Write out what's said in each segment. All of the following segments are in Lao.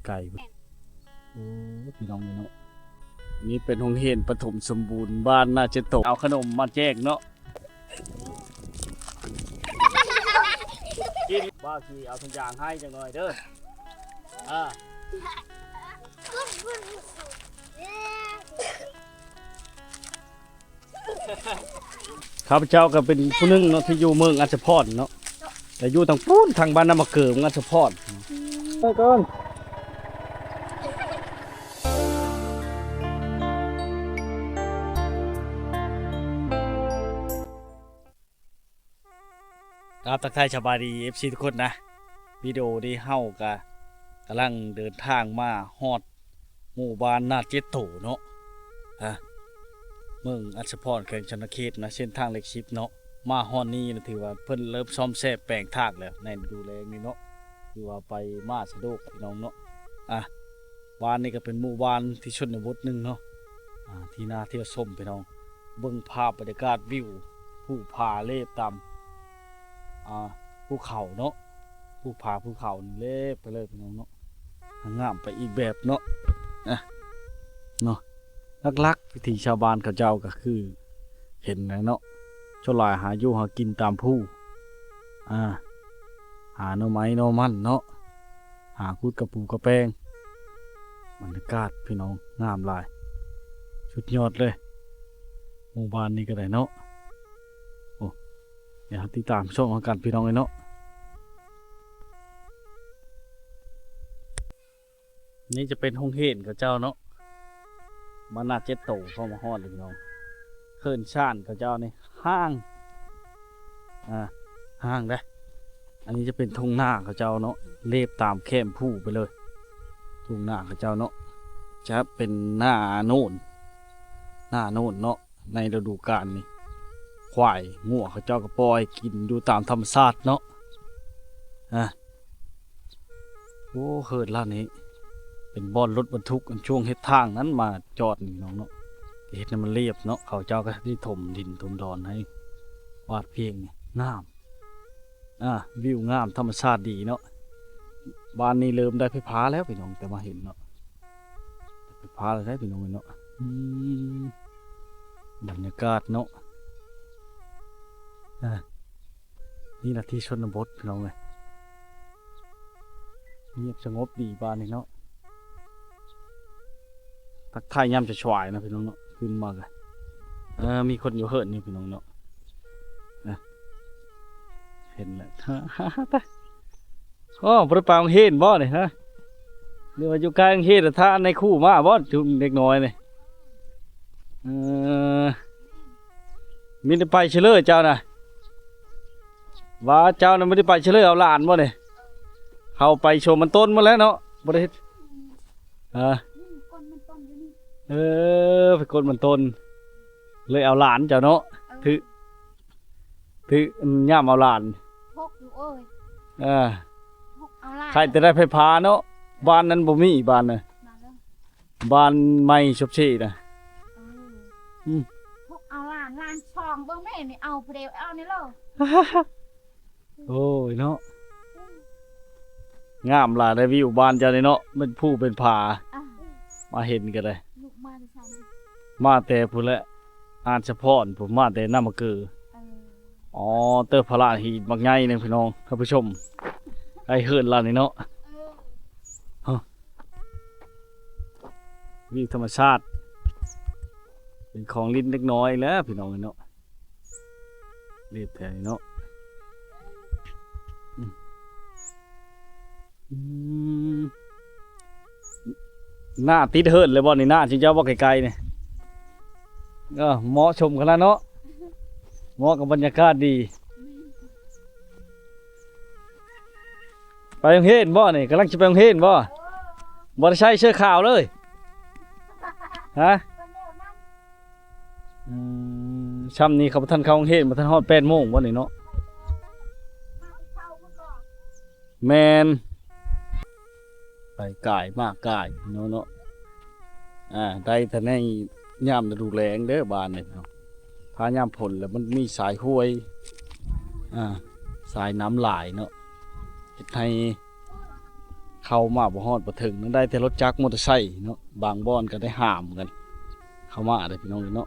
ໄກໆ ໂອ້ ພີ່ນ້ອງເອີຍເນາະ ນີ້ເປັນໂຮງຮຽນປະຖົມສົມບູນບ້ານນາເຈັດໂຕ ເອົາຂະໜົມມາແຈກເນາະ ກິນ ບ່າວຊິເອົາຖົງຢາງໃຫ້ຈັກໜ່ອຍເດີ ເອີ. ຂ້າພະເຈົ້າກໍເປັນຜູ້ໜຶ່ງເນາະ ທີ່ຢູ່ເມືອງອັດສະພອນເນາະ ແຕ່ຢູ່ທາງພຸ້ນ ທາງບ້ານນາມະເກີ ເມືອງອັດສະພອນ ໄປກ່ອນ. ກາບທັກທາຍສະບາຍດີ ເອັຟຊີ ທຸກຄົນນະ ວິດີໂອນີ້ເຮົາກະກຳລັງເດີນທາງມາຮອດໝູ່ບ້ານນາເຈັດໂຕເນາະ ອາ ເມືອງອັດສະພອນ ແຂວງສະຫວັນນະເຂດນະ ເສັ້ນທາງເລກສິບເນາະ ມາຮອດນີ້ນະ ຖືວ່າເພິ່ນເລີ່ມສ້ອມແຊມແປງທາງແລ້ວ ໃນລະດູແລ້ງນີ້ເນາະ ຖືວ່າໄປມາສະດວກພີ່ນ້ອງເນາະ ອາ ບ້ານນີ້ກໍເປັນໝູ່ບ້ານທີ່ຊົນນະບົດໜຶ່ງເນາະ ອາ ທີ່ໜ້າທ່ຽວຊົມພີ່ນ້ອງ ເບິ່ງພາບບັນຍາກາດວິວພູຜາເລບຕາມ ອາ ພູເຂົາເນາະ ພູຜາພູເຂົານີ້ເລບໄປເລີຍພີ່ນ້ອງເນາະ ງາມໄປອີກແບບເນາະ ນະ ເນາະ ຫຼັກໆ ວິຖີຊາວບ້ານເຂົາເຈົ້າກໍຄືເຫັນແຫຼະເນາະ ສ່ວນຫຼາຍຫາຢູ່ຫາກິນຕາມພູ ອາ ຫາໜໍ່ໄມ້ໜໍ່ມັນເນາະ ຫາຂຸດກະປູກະແປງ ບັນຍາກາດພີ່ນ້ອງງາມຫຼາຍ ສຸດຍອດເລີຍ ໝູ່ບ້ານນີ້ກໍໄດ້ເນາະ ໂອ້ ດຽວເຮົາຕິດຕາມຊົມນຳກັນພີ່ນ້ອງເອີຍເນາະ ນີ້ຈະເປັນໂຮງຮຽນເຂົາເຈົ້າເນາະ ມານາເຈັດໂຕ ເຂົ້າມາຮອດເລີຍພີ່ນ້ອງ ເຮືອນຊານເຂົາເຈົ້ານີ້ຮ້າງ ອ່າ ຮ້າງເດ້ ອັນນີ້ຈະເປັນທົ່ງນາເຂົາເຈົ້າເນາະ ເລບຕາມແຄມພູໄປເລີຍ ທົ່ງນາເຂົາເຈົ້າເນາະ ຈະເປັນນາໂນນ ນາໂນນເນາະ ໃນລະດູການນີ້ ຄວາຍງົວເຂົາເຈົ້າກໍປ່ອຍກິນຢູ່ຕາມທຳມະຊາດເນາະ ອາ ໂອ້ ເຮີດລາວນີ້ ເປັນບ່ອນລົດບັນທຸກ ອັນຊ່ວງເຮັດທາງນັ້ນມາຈອດນີ້ພີ່ນ້ອງເນາະ ເຮັດໃຫ້ມັນລຽບເນາະ ເຂົາເຈົ້າກໍຊິຖົມດິນຖົມດອນໃຫ້ວາດພຽງນີ້ ງາມ ອາ ວິວງາມ ທຳມະຊາດດີເນາະ ບ້ານນີ້ເລີ່ມໄດ້ໄຟຟ້າແລ້ວພີ່ນ້ອງ ແຕ່ມາເຫັນເນາະ ໄຟຟ້າແລ້ວເດ້ພີ່ນ້ອງເນາະ ອືມ ບັນຍາກາດເນາະ ອາ ນີ້ນະທີ່ຊົນນະບົດພີ່ນ້ອງເອີຍ ງຽບສະຫງົບດີບ້ານນີ້ເນາະ ທັກທາຍຍາມສວາຍໆ ນະພີ່ນ້ອງເນາະ ຂຶ້ນມາກະ ເອີ ມີຄົນຢູ່ເຮືອນຢູ່ພີ່ນ້ອງເນາະ ນະ ເຫັນແລ້ວ ໂອ້ ບໍ່ໄດ້ໄປໂຮງຮຽນບໍ່ນີ້ ຮະ ຫຼືວ່າຢູ່ໃກ້ໂຮງຮຽນ ຖ້ານາຍຄູມາບໍ່ ຈຸເດັກນ້ອຍນີ້ ເອີ ມີແຕ່ໄປຊື່ເລີຍເຈົ້ານະ ວ່າເຈົ້ານະບໍ່ໄດ້ໄປເຊີເລີຍເອົາຫຼານບໍ່ນີ້ ເຂົາໄປສວນມັນຕົ້ນໝົດແລ້ວເນາະ ບໍ່ໄດ້ເຮັດ ເອີ ເອີ ໄປກົດມັນຕົ້ນ ເລີຍເອົາຫຼານເຈົ້າເນາະ ຖື ຖືຍ່າມເອົາຫຼານ ເອີ ໃຄແຕ່ໄດ້ໄຟຟ້າເນາະ ບ້ານນັ້ນບໍ່ມີ ບ້ານນະ ບ້ານໃໝ່ຊົບເຊນະ ເອີ ອືມ ພວກເອົາຫຼານ ຫຼານສອງເບິ່ງແມ່ນີ້ ເອົາຜູ້ດຽວ ເອົານີ້ໂລດ ໂອ້ຍເນາະ ງາມຫຼາຍເດ້ ວິວບ້ານເຈົ້ານີ້ເນາະ ເປັນພູເປັນຜາ ອ່າ ມາເຫັນກໍໄດ້ ລູກມາແຕ່ໃສ? ມາແຕ່ພຸ້ນແຫຼະ ອາດສະພອນພຸ້ນ ມາແຕ່ນາມະເກີ ເອີ ອໍ ເຕີພະລາຫີນບັກໃຫຍ່ໜຶ່ງ ພີ່ນ້ອງທ່ານຜູ້ຊົມ ໃກ້ເຮືອນລາວນີ້ເນາະ ເອີ ຮະ ວິວທຳມະຊາດ ເປັນຂອງຫຼິ້ນເດັກນ້ອຍແຫຼະພີ່ນ້ອງເອີຍເນາະ ເລບແຖວນີ້ເນາະ ອືມ ອືມ ໜ້າຕິດເຮືອນເລີຍບໍ່ນີ້ ໜ້າຊິເຈົ້າບໍ່ ໃກ້ໆນີ້ ເອີ ເໝາະສົມຂະໜາດເນາະ ເໝາະກັບບັນຍາກາດດີ ໄປໂຮງຮຽນບໍ່ນີ້? ກຳລັງຊິໄປໂຮງຮຽນບໍ່? ບໍ່ໄດ້ໃສ່ເສື້ອຂາວເລີຍ ຮະ? ອືມ ຊ່ຳນີ້ເຂົາບໍ່ທັນເຂົ້າໂຮງຮຽນ ບໍ່ທັນຮອດແປດໂມງບໍ່ນີ້ເນາະ? ແມ່ນ ໄປກາຍມາກາຍເນາະ ເນາະ ອ່າ ໄດ້ແຕ່ໃນຍາມລະດູແລ້ງເດີບ້ານນີ້ເນາະ ຖ້າຍາມຝົນແລ້ວມັນມີສາຍຫ້ວຍ ອ່າ ສາຍນ້ຳຫຼາຍເນາະ ເຮັດໃຫ້ຂ ເຂົ້າມາບໍ່ຮອດບໍ່ເຖິງ ໄດ້ແຕ່ລົດຈັກມໍເຕີໄຊເນາະ. ບາງບ່ອນກໍໄດ້ຫ້າມກັນເຂົ້າມາເດ້ພີ່ນ້ອງເນາະ.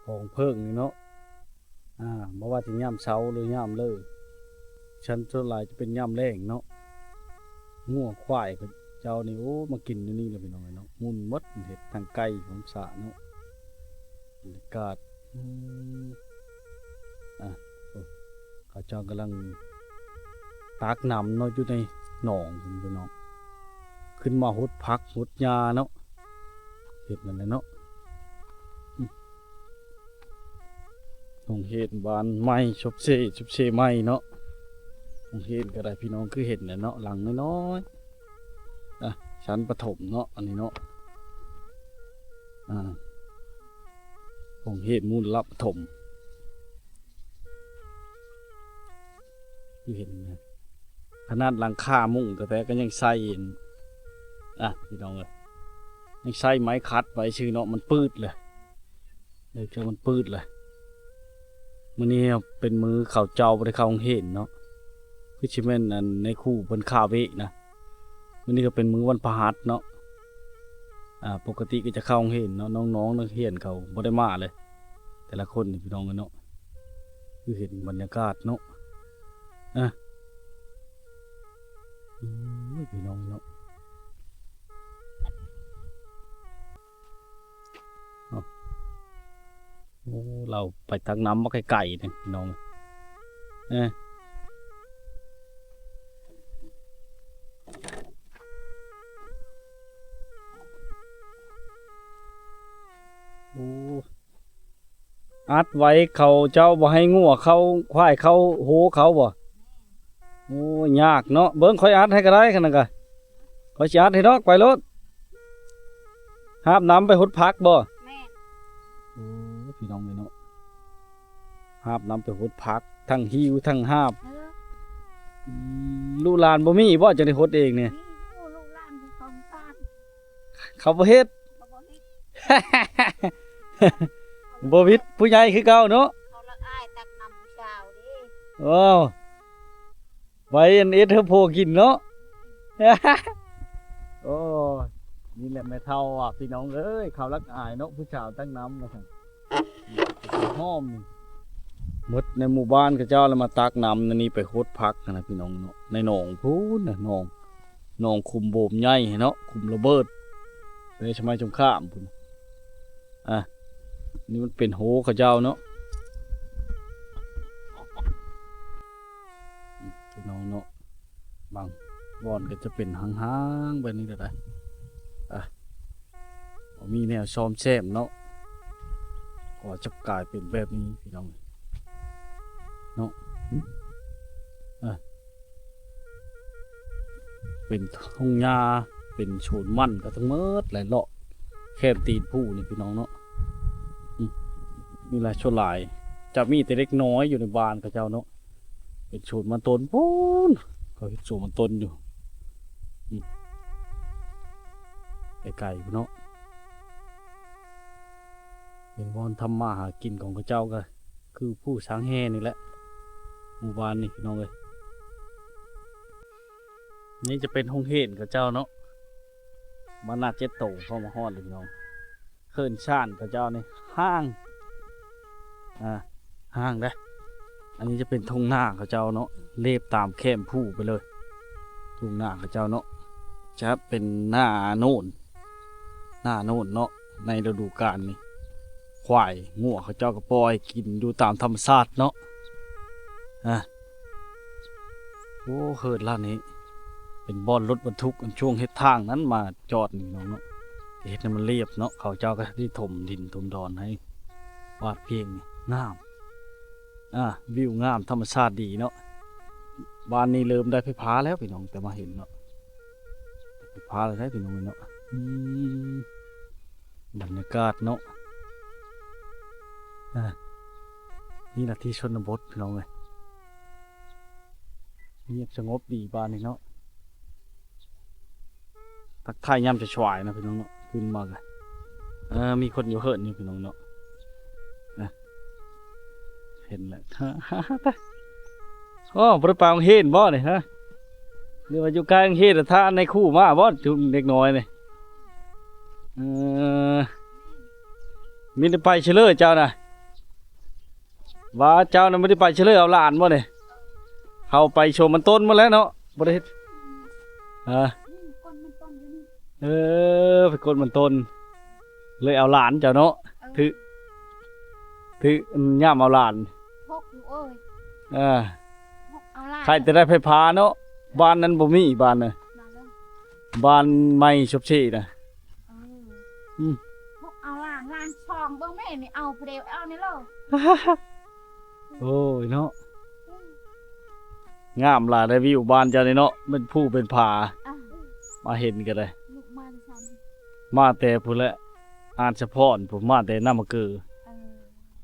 ຂອງເພິ່ງນີ້ເນາະ ອ່າ ບໍ່ວ່າຈະຍາມເຊົ້າ ຫຼື ຍາມເລີ ຊັ້ນສ່ວນຫຼາຍຈະເປັນຍາມແລງເນາະ. ງົວຄວາຍເຂົາເຈົ້ານີ້ ໂອ້ ມາກິນຢູ່ນີ້ແຫຼະພີ່ນ້ອງເອີຍເນາະ. ໝຸ່ນໝົດ ເຮັດທາງໄກ່ຂອງສາເນາະ. ບັນຍາກາດ ອືມ ອ່ະ ເຂົາເຈົ້າກຳລັງຕັກນ້ຳເນາະ ຢູ່ໃນໜອງພຸ້ນພີ່ນ້ອງ. ຂຶ້ນມາຫົດຜັກຫົດຫຍ້າເນາະ ເຮັດນັ້ນແຫຼະເນາະ. ໂຮງຮຽນບ້ານໃໝ່ ສົບເຊ ສົບເຊໃໝ່ເນາະ. ໂຮງຮຽນກໍໄດ້ພີ່ນ້ອງ ຄືເຫັນແຫຼະເນາະ ຫຼັງນ້ອຍໆ. ອ່ະ ຊັ້ນປະຖົມເນາະ ອັນນີ້ເນາະ. ອ່າ ໂຮງຮຽນມູນລະປະຖົມ ຄືເຫັນນະ ຂະໜາດຫຼັງຄາມຸງແທ້ໆ ກໍຍັງໃສ່ ອ່ະ ພີ່ນ້ອງເອີຍ ຍັງໃສ່ໄມ້ຂັດໄວ້ຊື່ເນາະ. ມັນປືດເລີຍ ເອີ ມັນປືດເລີຍ. ມື້ນີ້ເປັນມື້ເຂົາເຈົ້າບໍ່ໄດ້ເຂົ້າໂຮງຮຽນເນາະ ຄືຊິແມ່ນອັນໃນຄູເພິ່ນຄາເວະນະ. ມື້ນີ້ກໍເປັນມື້ວັນພະຫັດເນາະ ອ່າ ປົກກະຕິກໍຈະເຂົ້າໂຮງຮຽນເນາະ. ນ້ອງໆນັກຮຽນເຂົາບໍ່ໄດ້ມາເລີຍ ແຕ່ລະຄົນນີ້ພີ່ນ້ອງເອີຍເນາະ. ຄືເຫັນບັນຍາກາດເນາະ ອ່ະ ໂອ້ຍ ພີ່ນ້ອງເນາະ. ເນາະ ໂອ້ ລາວໄປຕັກນ້ຳມາໄກໆນີ້ພີ່ນ້ອງ. ເອີ ໂອ້ ອັດໄວ້ ເຂົາເຈົ້າບໍ່ໃຫ້ງົວເຂົ້າ ຄວາຍເຂົ້າໂຮເຂົາບໍ່? ໂອ້ ຍາກເນາະ. ເບິ່ງ ຂ້ອຍອັດໃຫ້ກໍໄດ້ ຄັນນັ້ນກະ ຂ້ອຍຊິອັດໃຫ້ດອກ. ໄປໂລດ. ຫາບນ້ຳໄປຫົດຜັກບໍ່? ແມ່ນ. ໂອ້ ພີ່ນ້ອງເອີຍເນາະ ຫາບນ້ຳໄປຫົດຜັກ ທັງຫິ້ວທັງຫາບ. ເອີ ອືມ ລູກຫຼານບໍ່ມີບໍ່ ຈັ່ງໄດ້ຫົດເອງນີ້? ມີຢູ່ ລູກຫຼານຢູ່ສອງສາມ ເຂົາບໍ່ເຮັດ ເຂົາບໍ່ເຮັດ ບໍ່ວິດຜູ້ໃຫຍ່ຄືເກົ່າເນາະ. ເຂົາລະອາຍຕັກນ້ຳຜູ້ສາວເດ້. ໂອ້ ໄວ້ອັນເຮັດໃຫ້ຜົວກິນເນາະ. ໂອ້ຍ ນີ້ແຫຼະແມ່ເຖົ້າວ່າ ພີ່ນ້ອງເອີຍ ເຂົາລະອາຍເນາະ ຜູ້ສາວຕັກນ້ຳວ່າຊັ້ນ. ຫອມ ໝົດໃນໝູ່ບ້ານເຂົາເຈົ້າລະມາຕັກນ້ຳໃນນີ້ໄປຫົດຜັກຫັ້ນນະ ພີ່ນ້ອງເນາະ. ໃນໜອງພຸ້ນນະ ໜອງ ໜອງຂຸມໂບມໃຫຍ່ເນາະ ຂຸມລະເບີດ ໃນສະໄໝສົງຄາມພຸ້ນ. ອ່ະ ນີ້ມັນເປັນໂຮເຂົາເຈົ້າເນາະ ພີ່ນ້ອງເນາະ. ບາງບ່ອນກໍຈະເປັນຫ້າງໆແບບນີ້ກໍໄດ້. ອ່ະ ບໍ່ມີແນວສ້ອມແຊມເນາະ ກໍຈະກາຍເປັນແບບນີ້ ພີ່ນ້ອງເນາະ. ອ່ະ ເປັນທົ່ງຫຍ້າ ເປັນສວນມັນກໍທັງໝົດແຫຼະ ເລາະແຄມຕີນພູນີ້ ພີ່ນ້ອງເນາະ. ອືມ ມີຫຼາຍ ສ່ວນຫຼາຍຈະມີແຕ່ເດັກນ້ອຍຢູ່ໃນບ້ານເຂົາເຈົ້າເນາະ. ເປັນສວນມັນຕົ້ນພຸ້ນ ເຂົາເຮັດສວນມັນຕົ້ນຢູ່ ອືມ ໄກໆພຸ້ນເນາະ. ເປັນບ່ອນທຳມາຫາກິນຂອງເຂົາເຈົ້າ ກໍຄືພູຊ້າງແຮ່ນີ້ແຫຼະ ໝູ່ບ້ານນີ້ ພີ່ນ້ອງເອີຍ. ນີ້ຈະເປັນໂຮງຮຽນເຂົາເຈົ້າເນາະ ມານາເຈັດໂຕ ເຂົ້າມາຮອດເລີຍ ພີ່ນ້ອງ. ເຂື່ອນຊານເຂົາເຈົ້ານີ້ ຮ້າງ ອ່າ ຮ້າງເດ້. ອັນນີ້ຈະເປັນທົ່ງນາເຂົາເຈົ້າເນາະ ເລບຕາມແຄມພູໄປເລີຍ. ທົ່ງນາເຂົາເຈົ້າເນາະ ຈະເປັນນາໂນນ ນາໂນນເນາະ. ໃນລະດູການນີ້ ຄວາຍງົວເຂົາເຈົ້າກໍປ່ອຍກິນຢູ່ຕາມທຳມະຊາດເນາະ. ອ່າ ໂອ້ ເຮີດລາດນີ້ເປັນບ່ອນລົດບັນທຸກ ອັນຊ່ວງເຮັດທາງນັ້ນມາຈອດນີ້ເນາະ ເນາະ ເຮັດໃຫ້ມັນລຽບເນາະ. ເຂົາເຈົ້າກໍໄດ້ຖົມດິນຖົມດອນໃຫ້ວາດພຽງນີ້ ງາມ ອ່າ ວິວງາມ ທຳມະຊາດດີເນາະ. ບ້ານນີ້ເລີ່ມໄດ້ໄຟຟ້າແລ້ວ ພີ່ນ້ອງ ແຕ່ມາເຫັນເນາະ ໄຟຟ້າແລ້ວໄດ໋ ພີ່ນ້ອງເນາະ. ອືມ ບັນຍາກາດເນາະ ອ່າ ນີ້ລະທີ່ຊົນນະບົດ ພີ່ນ້ອງເອີຍ. ງຽບສະຫງົບດີບ້ານນີ້ເນາະ. ທັກທາຍຍາມສວາຍໆນະ ພີ່ນ້ອງເນາະ. ຂຶ້ນມາກະ ເອີ ມີຄົນຢູ່ເຮືອນຢູ່ ພີ່ນ້ອງເນາະ. ນະ ເຫັນແລ້ວ ໂອ້ ບໍ່ໄດ້ໄປໂຮງຮຽນບໍ່ນີ້ຮະ? ຫຼືວ່າຢູ່ໃກ້ໂຮງຮຽນ ຖ້າໃນຄູມາບໍ່ ຈຸເດັກນ້ອຍນີ້? ເອີ ມີແຕ່ໄປເຊີເລີເຈົ້ານະ ວ່າເຈົ້ານະ ບໍ່ໄດ້ໄປເຊີເລີເອົາຫຼານບໍ່ນີ້? ເຂົາໄປສວນມັນຕົ້ນໝົດແລ້ວເນາະ ບໍ່ໄດ້ເຮັດ ຮະ? ເອີ ໄປກົດມັນຕົ້ນ ເລີຍເອົາຫຼານເຈົ້າເນາະ ເອີ ຖືກ ຖືກ ຢ້າມເອົາຫຼານ ຫົກຢູ່ເອີຍ ເອີ ຫົກເອົາຫຼານ ໃຜຈະໄດ້ໄຟຟ້າເນາະ ບ້ານນັ້ນບໍ່ມີ ບ້ານນະ ບ້ານໃໝ່ສົບເຊນະ ເອີ ອືມ ຫົກເອົາຫຼານ ຫຼານສອງ ເບິ່ງແມ່ນີ້ ເອົາຜູ້ດຽວ ເອົານີ້ໂລດ ໂອ້ຍເນາະ ງາມຫຼາຍເດ້ ວິວບ້ານເຈົ້ານີ້ເນາະ ເປັນພູເປັນຜາ ອ່າ ມາເຫັນກໍໄດ້ ລູກມາແຕ່ໃສ? ມາແຕ່ພຸ້ນແຫຼະ ອາດສະພອນພຸ້ນ ມາແຕ່ນາມະເກີ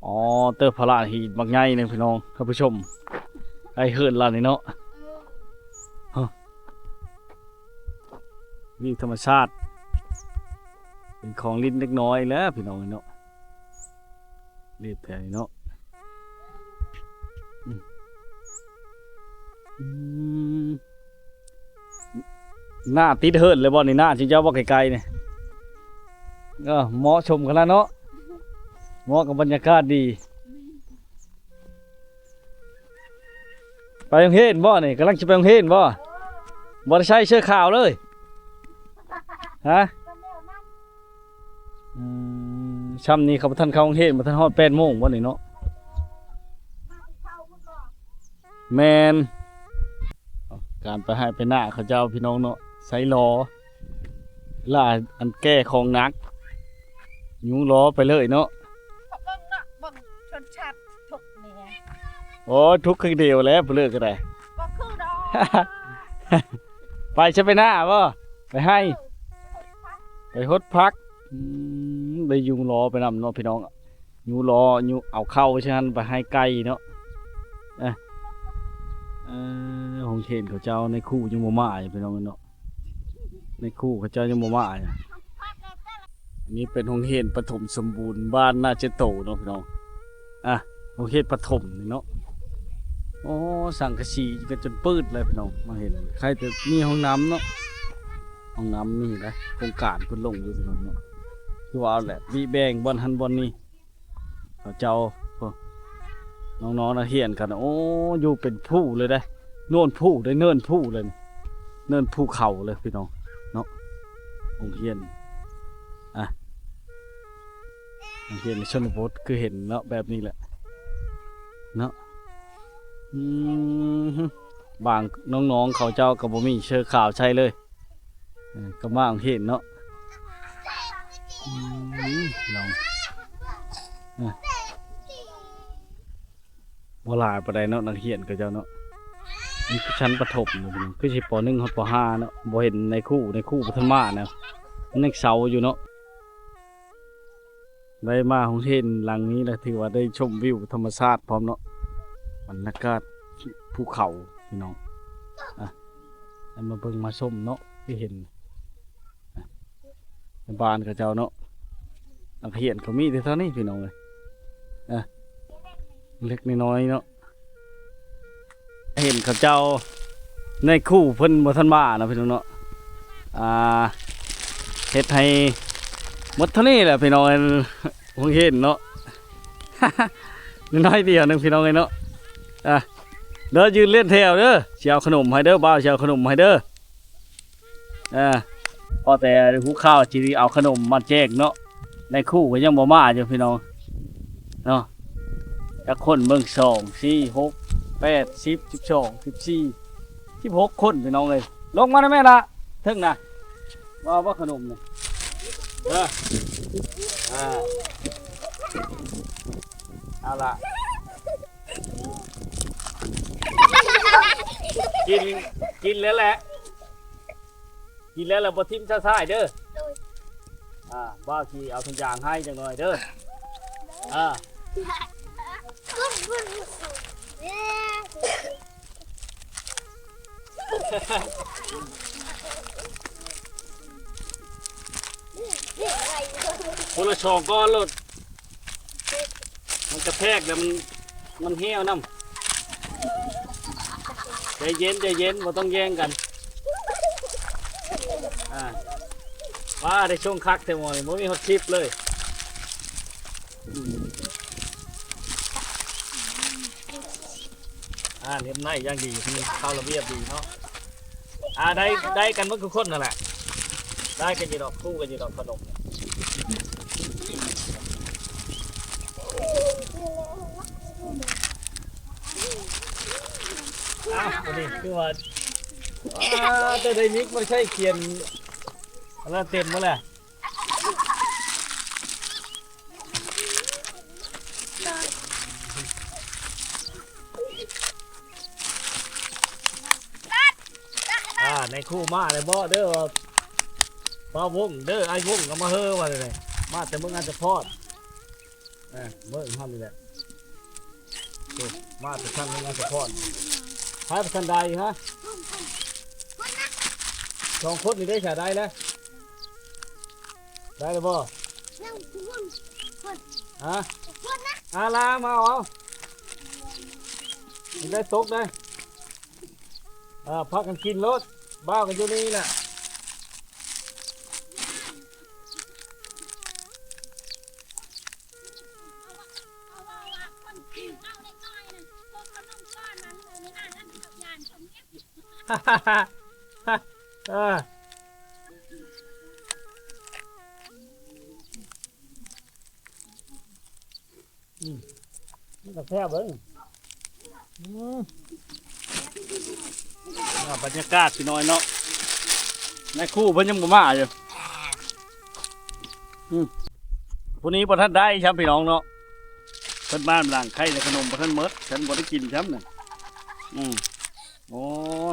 ເອີ ອໍ ເຕີພະລາຫີນບັກໃຫຍ່ໜຶ່ງ ພີ່ນ້ອງທ່ານຜູ້ຊົມ ໄອ້ເຫີນລາວນີ້ເນາະ ເອີ ຮະ ວິວທຳມະຊາດ ເປັນຂອງຫຼິ້ນເດັກນ້ອຍແຫຼະ ພີ່ນ້ອງເອີຍເນາະ ເລບແຖວນີ້ເນາະ ອືມ ອືມ ໜ້າຕິດເຫີນເລີຍບໍ່ນີ້ ໜ້າຊິເຈົ້າບໍ່ ໃກ້ໆນີ້ ເອີ ເໝາະສົມຂະໜາດເນາະ ເໝາະກັບບັນຍາກາດດີ ໄປໂຮງຮຽນບໍ່ນີ້? ກຳລັງຊິໄປໂຮງຮຽນບໍ່? ບໍ່ໄດ້ໃສ່ເສື້ອຂາວເລີຍ ຮະ? ອືມ ຊ່ຳນີ້ເຂົາບໍ່ທັນເຂົ້າໂຮງຮຽນ ບໍ່ທັນຮອດແປດໂມງບໍ່ນີ້ເນາະ? ແມ່ນ ການໄປໄຮ່ໄປນາເຂົາເຈົ້າ ພີ່ນ້ອງເນາະ ໃສ່ລໍ້ ລາອັນແກ່ຂອງໜັກ ຍູ້ລໍ້ໄປເລີຍເນາະ ເບິ່ງເນາະ ເບິ່ງຊົນຊາດທຸກນີ້ ໂອ້ຍ ທຸກຄືດຽວແຫຼະ ຜູ້ເລີກກໍໄດ້ ບໍ່ຄືດອກ ໄປຊະ ໄປນາບໍ່? ໄປໄຮ່ ເອີ ໄປຫົດຜັກ ອືມ ໄດ້ຍູ້ລໍ້ໄປນຳເນາະ ພີ່ນ້ອງ ຍູ້ລໍ້ ຍູ້ເອົາເຂົ້າໄປຊັ້ນ ໄປໄຮ່ໄກ່ເນາະ ເອີ ເອີ ໂຮງຮຽນເຂົາເຈົ້າ ນາຍຄູຍັງບໍ່ມາຢູ່ ພີ່ນ້ອງເນາະ ນາຍຄູເຂົາເຈົ້າຍັງບໍ່ມາຢູ່ ອັນນີ້ເປັນໂຮງຮຽນປະຖົມສົມບູນບ້ານນາເຈໂຕເນາະ ພີ່ນ້ອງ ອ່າ ໂຮງຮຽນປະຖົມນີ້ເນາະ ໂອ້ ສັງກະສີກໍຈົນປືດແລ້ວ ພີ່ນ້ອງ ມາເຫັນ ໃຄ່ແຕ່ມີຫ້ອງນ້ຳເນາະ ຫ້ອງນ້ຳມີໄດ໋ ໂຄງການເພິ່ນລົງຢູ່ ພີ່ນ້ອງເນາະ ຄືວ່າແຫຼະ ບີແບ່ງບ່ອນຫັ້ນບ່ອນນີ້ ເຂົາເຈົ້າ ໂອ້ ນ້ອງໆນັກຮຽນກັນ ໂອ້ ຢູ່ເປັນພູເລີຍເດ້ ໂນນພູເດ້ ເນີນພູເລີຍ ເນີນພູເຂົາເລີຍ ພີ່ນ້ອງເນາະ ໂຮງຮຽນ ອ່ະ ໂຮງຮຽນໃນຊົນນະບົດ ຄືເຫັນເນາະ ແບບນີ້ແຫຼະເນາະ ອືມ ບາງນ້ອງໆເຂົາເຈົ້າກໍບໍ່ມີເສື້ອຂາວໃສ່ເລີຍ ເອີ ກໍມາໂຮງຮຽນເນາະ ອືມ ພີ່ນ້ອງ ເອີ ບໍ່ຫຼາຍປານໃດເນາະ ນັກຮຽນເຂົາເຈົ້າເນາະ ນີ້ຄືຊັ້ນປະຖົມເນາະ ພີ່ນ້ອງ ຄືຊິ ປໍໜຶ່ງ ຮອດ ປໍຫ້າ ເນາະ ບໍ່ເຫັນນາຍຄູ ນາຍຄູບໍ່ທັນມານະ ມັນຍັງເຊົາຢູ່ເນາະ. ໄດ້ມາໂຮງຮຽນຫຼັງນີ້ລະ ຖືວ່າໄດ້ຊົມວິວທຳມະຊາດພ້ອມເນາະ ບັນຍາກາດພູເຂົາ ພີ່ນ້ອງ ອ່ະ ໃຫ້ມາເບິ່ງມາຊົມເນາະ ຄືເຫັນ ອ່ະ ໃນບ້ານເຂົາເຈົ້າເນາະ ນັກຮຽນກໍມີແຕ່ເທົ່ານີ້ ພີ່ນ້ອງເອີຍ ອ່ະ ເລັກນ້ອຍເນາະ. ເຫັນເຂົາເຈົ້າ ນາຍຄູເພິ່ນບໍ່ທັນມາເນາະ ພີ່ນ້ອງເນາະ ອ່າ ເຮັດໃຫ້ໝົດເທົ່ານີ້ແຫຼະ ພີ່ນ້ອງ ໂຮງຮຽນເນາະ ນ້ອຍດຽວໜຶ່ງ ພີ່ນ້ອງເອີຍເນາະ ອ່າ ເດີ ຢືນລຽນແຖວເດີ ຊິເອົາຂະໜົມໃຫ້ເດີ ບ່າວຊິເອົາຂະໜົມໃຫ້ເດີ. ເອີ ພໍແຕ່ຮູ້ຂ່າວຊິເອົາຂະໜົມມາແຈກເນາະ ນາຍຄູກໍຍັງບໍ່ມາຢູ່ພີ່ນ້ອງເນາະ ຈັກຄົນເບິ່ງ ສອງ ສີ່ ຫົກ ແປດ ສິບ ສິບສອງ ສິບສີ່ ສິບຫົກຄົນພີ່ນ້ອງເອີຍ ລົງມານະແມ່ລະ ເທິງນະ ວ່າບໍ່ຂະໜົມນີ້ ເອີ ອ່າ ເອົາລະ ກິນ ກິນແລ້ວແຫຼະ ກິນແລ້ວລະບໍ່ຖິ້ມຊະຊາຍເດີ ໂດຍ ອ່າ ບ່າວຊິເອົາຖົງຢາງໃຫ້ຈັກໜ່ອຍເດີ ອ່າ ຄົນລະສອງກ້ອນໂລດ ມັນກະແທກແລ້ວມັນ ມັນແຫ້ວນຳ. ໃຈເຢັນ ໃຈເຢັນ ບໍ່ຕ້ອງແຍ່ງກັນ. ອ່າ ວ້າ ໄດ້ຊົງຄັກແທ້ໝໍນີ້ ບໍ່ມີຮອດຄລິບເລີຍ. ອືມ ອ່າ ເຮັດໄດ້ຢ່າງດີ ມີເຂົ້າລະບຽບດີເນາະ. ອ່າ ໄດ້ ໄດ້ກັນໝົດທຸກຄົນນັ້ນແຫຼະ ໄດ້ກັນຢູ່ດອກ ຄູ່ກັນຢູ່ດອກຂະໜົມ. ອ້າວ ອັນນີ້ຄືວ່າ ອ່າ ແຕ່ໄດ້ມິກມາໃຊ້ຂຽນ ອັນນັ້ນເຕັມໝົດແຫຼະ. ອ່າ ນາຍຄູມາແລ້ວບໍເດີ ວ່າ ປ້າວົງເດີ ອ້າຍວົງກໍມາເຮີວ່າແນວໃດ ມາແຕ່ເມືອງອັດສະພອນ. ເອີ ເບິ່ງເຮົານີ້ແຫຼະ ໂອ້ ມາແຕ່ທາງເມືອງອັດສະພອນ ໃຜບໍ່ທັນໄດ້ຮະ ສອງຄົນນີ້ໄດ້ສາ ໄດ້ແລ້ວ ໄດ້ແລ້ວບໍ່ ຍັງຄົນ ຮະ ຄົນນະ ອາລາມາເອົາ ໄດ້ຕົກໄດ້ ເອີ ພາກັນກິນໂລດ ບ່າວກໍຢູ່ນີ້ແຫຼະ. ອືມ ມັນກໍແຊບເບິ່ງ ອືມ ອ່າ ບັນຍາກາດພີ່ນ້ອງເນາະ ນາຍຄູເພິ່ນຍັງບໍ່ມາຢູ່. ອືມ ຜູ້ນີ້ບໍ່ທັນໄດ້ຊ້ຳພີ່ນ້ອງເນາະ ເພິ່ນມາຫຼັງໄຂ່ແຕ່ຂະໜົມບໍ່ທັນໝົດ ຊັ້ນບໍ່ໄດ້ກິນຊ້ຳນະ. ອືມ ໂອ້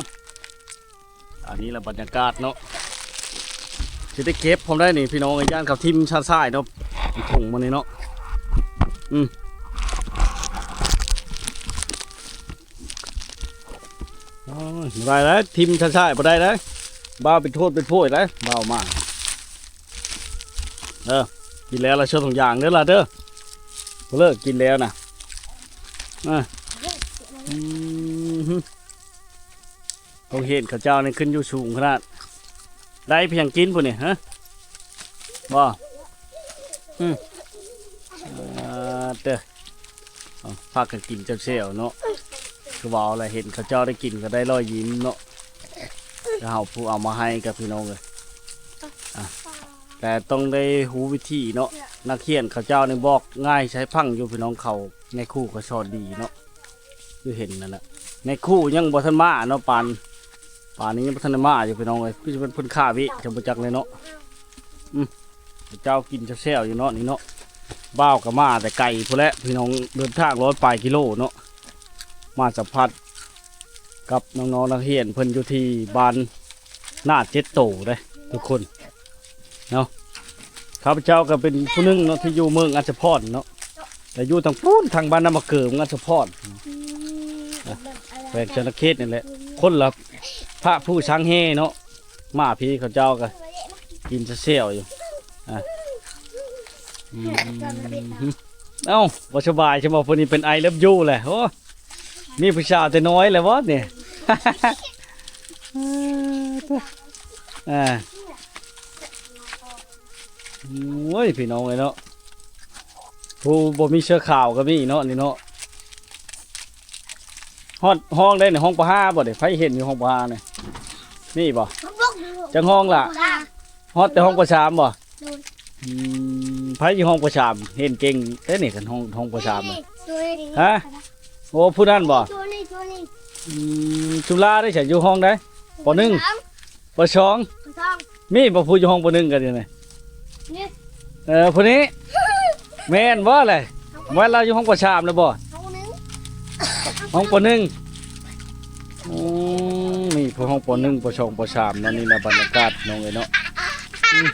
ຍ ອັນນີ້ລະບັນຍາກາດເນາະ ຊິໄດ້ເກັບພ້ອມໄດ້ນີ້ພີ່ນ້ອງ ຢ້ານເຂົາຖິ້ມຊະຊາຍເນາະ ຖົງມານີ້ເນາະ. ອືມ ໂອ້ຍ ບໍ່ໄດ້ເດ້ ຖິ້ມຊະຊາຍບໍ່ໄດ້ເດ້ ບ່າວເປັນໂທດເປັນໂພຍເດ້ ບ່າວມາ. ເອີ ກິນແລ້ວລະຊົດທຸກຢ່າງເດີລະເດີ ບໍ່ເລີກກິນແລ້ວນະ. ເອີ ອືມ ໂຮງຮຽນເຂົາເຈົ້ານີ້ຂຶ້ນຢູ່ສູງຂະໜາດ ໄດ້ພຽງກິນພຸ້ນນີ້ ຮະ ບໍ່ ອືມ ເອີ ເດີ ເອົາ ພາກັນກິນແຊວໆເນາະ ຄືເວົ້າແຫຼະ ເຫັນເຂົາເຈົ້າໄດ້ກິນກໍໄດ້ລອຍຍິ້ມເນາະ ແຕ່ເຮົາຜູ້ເອົາມາໃຫ້ກັບພີ່ນ້ອງເອີຍ ອ່ະ ແຕ່ຕ້ອງໄດ້ຮູ້ວິທີເນາະ ນັກຮຽນເຂົາເຈົ້ານີ້ບອກງ່າຍໃຊ້ຟັງຢູ່ພີ່ນ້ອງ ເຂົາ ນາຍຄູກໍສອນດີເນາະ ຄືເຫັນນັ້ນແຫຼະ ນາຍຄູຍັງບໍ່ທັນມາເນາະ ປານ ປານນີ້ຍັງບໍ່ທັນໄດ້ມາຢູ່ພີ່ນ້ອງເອີຍ ຄືຊິເປັນເພິ່ນຄາເວະ ຈະບໍ່ຈັກເລີຍເນາະ. ອືມ ເຈົ້າກິນແຊວໆຢູ່ເນາະນີ້ເນາະ ບ່າວກໍມາແຕ່ໄກພຸ້ນແຫຼະພີ່ນ້ອງ ເດີນທາງຮ້ອຍປາຍກິໂລເນາະ ມາສຳຜັດກັບນ້ອງໆນັກຮຽນເພິ່ນຢູ່ທີ່ບ້ານໜ້າເຈັດໂຕເດ້ທຸກຄົນເນາະ. ຂ້າພະເຈົ້າກໍເປັນຜູ້ໜຶ່ງເນາະ ທີ່ຢູ່ເມືອງອັດສະພອນເນາະ ແຕ່ຢູ່ທາງພຸ້ນ ທາງບ້ານນາມະເກີ ເມືອງອັດສະພອນ ແຂວງສະຫວັນນະເຂດນີ້ແຫຼະ ຄົນລະພະພູຊາງແຮ່ເນາະ. ມາພີ້ເຂົາເຈົ້າກໍກິນແຊວໆຢູ່ ອ່າ ອືມ ເອົ້າ ບໍ່ສະບາຍຊັ້ນບໍ່? ຜູ້ນີ້ເປັນ I love you ແຫຼະ ໂອ້ ມີຜູ້ສາວແຕ່ນ້ອຍແລ້ວບໍ່ນີ້? ອ່າ ໂອ້ຍ ພີ່ນ້ອງເອີຍເນາະ ຜູ້ບໍ່ມີເສື້ອຂາວກໍມີເນາະນີ້ເນາະ. ຮອດຫ້ອງໃດນີ້ ຫ້ອງ ປ.ຫ້າ ບໍ່ນີ້? ໃຜເຫັນຢູ່ຫ້ອງ ປ.ຫ້າ ນີ້ ມີບໍ່? ຈັກຫ້ອງລະ? ຮອດແຕ່ຫ້ອງ ປ.ສາມ ບໍ່? ໂດຍ ອືມ ໃຜຢູ່ຫ້ອງ ປ.ສາມ ເຫັນເກັ່ງແທ້ນີ້ ຄັນຫ້ອງ ຫ້ອງ ປ.ສາມ ນີ້ ໂດຍ ຮະ? ໂອ້ ຜູ້ນັ້ນບໍ່? ໂຕນີ້ ໂຕນີ້ ອືມ ຈຸລາເດ້ ໃສຢູ່ຫ້ອງໃດ? ປ.ໜຶ່ງ ປ.ສາມ ປ.ສອງ ປ.ສອງ ມີບໍ່ຜູ້ຢູ່ຫ້ອງ ປ.ໜຶ່ງ ກັນນີ້? ນີ້ ເອີ ຜູ້ນີ້ ແມ່ນບໍ່ແຫຼະ? ແມ່ນລາວຢູ່ຫ້ອງ ປ.ສາມ ແລ້ວບໍ່? ຫ້ອງ ປ.ໜຶ່ງ ຫ້ອງ ປ.ໜຶ່ງ ອືມ ມີຜູ້ຫ້ອງ ປ.ໜຶ່ງ ປ.ສອງ ປ.ສາມ ເນາະ. ນີ້ແຫຼະບັນຍາກາດ ນ້ອງເອີຍເນາະ ອືມ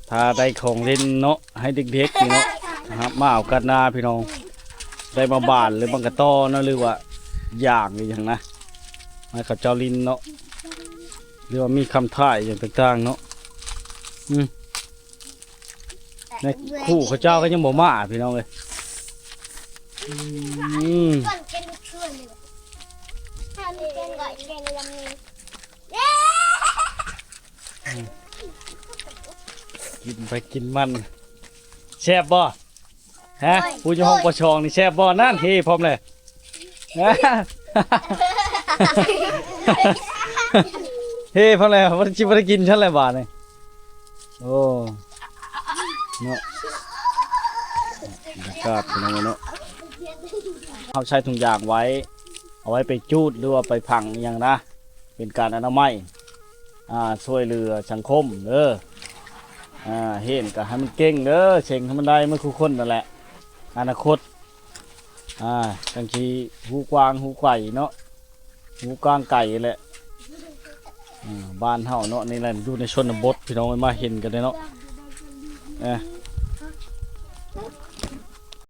ຖ້າໄດ້ຂອງຫຼິ້ນເນາະ ໃຫ້ເດັກໆນີ້ເນາະ ຮັບມາໂອກາດໜ້າພີ່ນ້ອງ ໄດ້ມາບານ ຫຼືມັນກະຕໍ່ເນາະ ຫຼືວ່າຢາງ ຫຼືຫຍັງນະ ໃຫ້ເຂົາເຈົ້າຫຼິ້ນເນາະ ຫຼືວ່າມີຄຳທ້າຍຫຍັງຕ່າງໆເນາະ ອືມ. ໃນຄູ່ເຂົາເຈົ້າກໍຍັງບໍ່ມາພີ່ນ້ອງເອີຍ. ອືມ ກ່ອນເປັນເພື່ອນເລີຍ ຖ້າມີແກງກໍແກງລຳນີ້ ກິນໄປກິນມັນ ແຊບບໍ່? ຮະ ໂອ້ຍ ຜູ້ຢູ່ຫ້ອງປະຊອງນີ້ແຊບບໍ່? ນັ້ນ ເຮພ້ອມແລ້ວ ເຮພ້ອມແລ້ວ ມັນຊິບໍ່ໄດ້ກິນຊັ້ນແຫຼະບາດນີ້. ໂອ້ ເນາະ ບັນຍາກາດພີ່ນ້ອງເນາະ ເຮົາໃຊ້ຖົງຢາງໄວ້ ເອົາໄວ້ໄປຈູດ ຫຼືວ່າໄປຝັງອີ່ຫຍັງນະ ເປັນການອະນາໄມ ອ່າ ຊ່ວຍເຫຼືອສັງຄົມເດີ. ອ່າ ເຮັດກໍໃຫ້ມັນເກັ່ງເດີ ເສັງໃຫ້ມັນໄດ້ໝົດທຸກຄົນນັ້ນແຫຼະ ອະນາຄົດ ອ່າ ຈັ່ງຊິຮູ້ກວ້າງຮູ້ໄກເນາະ ຮູ້ກວ້າງໄກແຫຼະ. ອ່າ ບ້ານເຮົາເນາະ ນີ້ແຫຼະ ຢູ່ໃນຊົນນະບົດ ພີ່ນ້ອງເອີຍ ມາເຫັນກັນເດ້ເນາະ ເອີ.